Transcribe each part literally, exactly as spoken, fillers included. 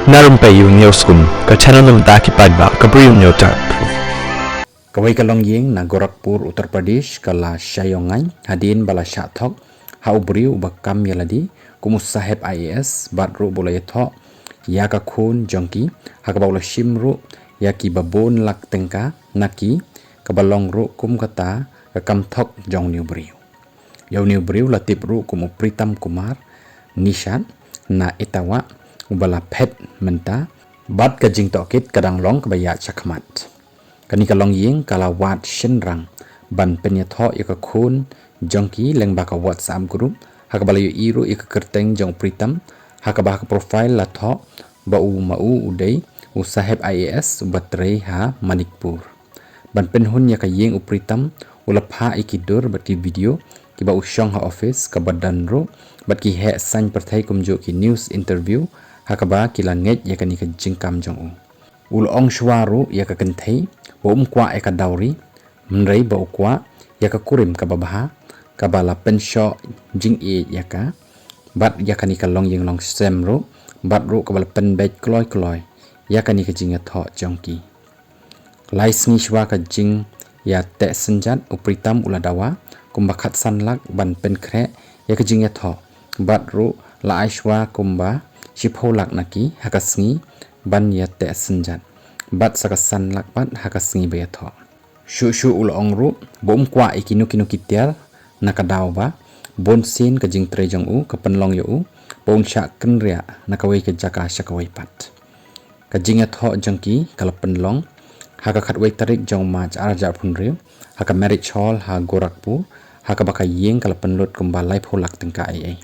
Na Rympei U News Kum, ka channel na bynta ki paidbah ka Bri U News Tap. Kawei ka longïing na Gorakhpur, Uttar Pradesh ka la shah ïong ngain hadien ba la shah thok ha u briew uba kam ïa lade kum u saheb I A S bad ruh ba u la ïathoh ïa ka khun jong ki, ha kaba u la shim ruh ïa ki babun lak tyngka na ki, kaba long ruh kum kata ka kam thok jong une u briew. Ïa une u briew la tip ruh kum u Pritam Kumar Nishad na Etawah, uba la phet mynta, bad ka jingtohkit ka dang long kaba ïaid shakhmat. Kane ka longïing ka la wad shynrang ban pynïathoh ïa ka khun jong ki lyngba ka WhatsApp group, ha kaba la ïohi ruh ïa ka kyrteng jong u Pritam, ha kaba ha ka profile la thoh ba u ma u u dei u saheb I A S uba trei ha Manikpur. Ban pynhun ïa ka ïing, u Pritam u la phah ïa ki dur bad ki video kiba u shong ha office, kaba don ruh bad ki heh saiñ pyrthei kumjuh ki news interview, ha kaba ki la ngeit ïa kane ka jingkam jong u. U la ong shuwa ruh ïa ka kynthei ba um kwah ïa ka dowry, hynrei ba u kwah ïa ka kurim kaba bha, kaba la pynshoh jingïeit ïa ka bad ïa kane ka longïing longsem ruh, bad ruh kaba la pynbeit kloi kloi ïa kane ka jingïathoh jong ki. Lai sngi shuwa ka jingïateh synjat, u Pritam u la dawa kumba khatsan lak ban pynkhreh ïa ka jingïathoh, bad ruh la ai shuwa kumba shiphew lak na ki ha ka sngi ban ïateh synjat, bad sa ka san lak pat ha ka sngi ba ïathoh. Shuh shuh u la ong ruh ba um kwah ïa kino kino ki tiar, na ka daw ba bun sien ka jingtrei jong u ka pynlong ïa u ba un shah kynriah na kawei ka jaka sha kawei pat. Ka jingïathoh jong ki ka la pynlong ha ka khatwei tarik jong March arhajar arphew hynriew, ha ka Marriage Hall ha Gorakhpur, ha kaba ka ïing ka la pynlut kumba laiphew lak tyngka ei ei.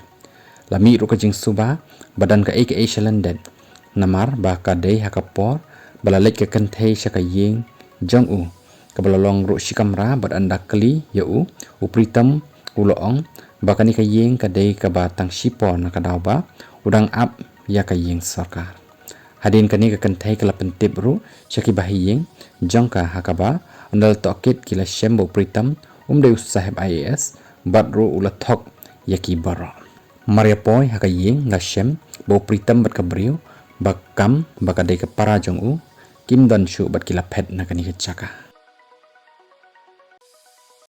La mih ruh ka jingsuba ba don kaei kaei sha lyndet, namar ba ka dei ha ka por ba la leit ka kynthei sha ka ïing jong u, kaba la long ruh shi kamra, bad ynda kylli ïa u, u Pritam u la ong ba kane ka ïing ka dei kaba tang shipor, na ka daw ba u dang ap ïa ka ïing sorkar. Hadien kane ka kynthei ka la pyntip ruh sha ki bahaïing jong ka, ha kaba ynda la tohkit ki la shem ba u Pritam um dei u saheb I A S, bad ruh u la thok ïa ki baroh. Mar ïa poi ha ka ïing la shem ba u Pritam bad ka briew ba kam ba ka dei ka para jong u kim don shuh bad ki la phet na kane ka jaka.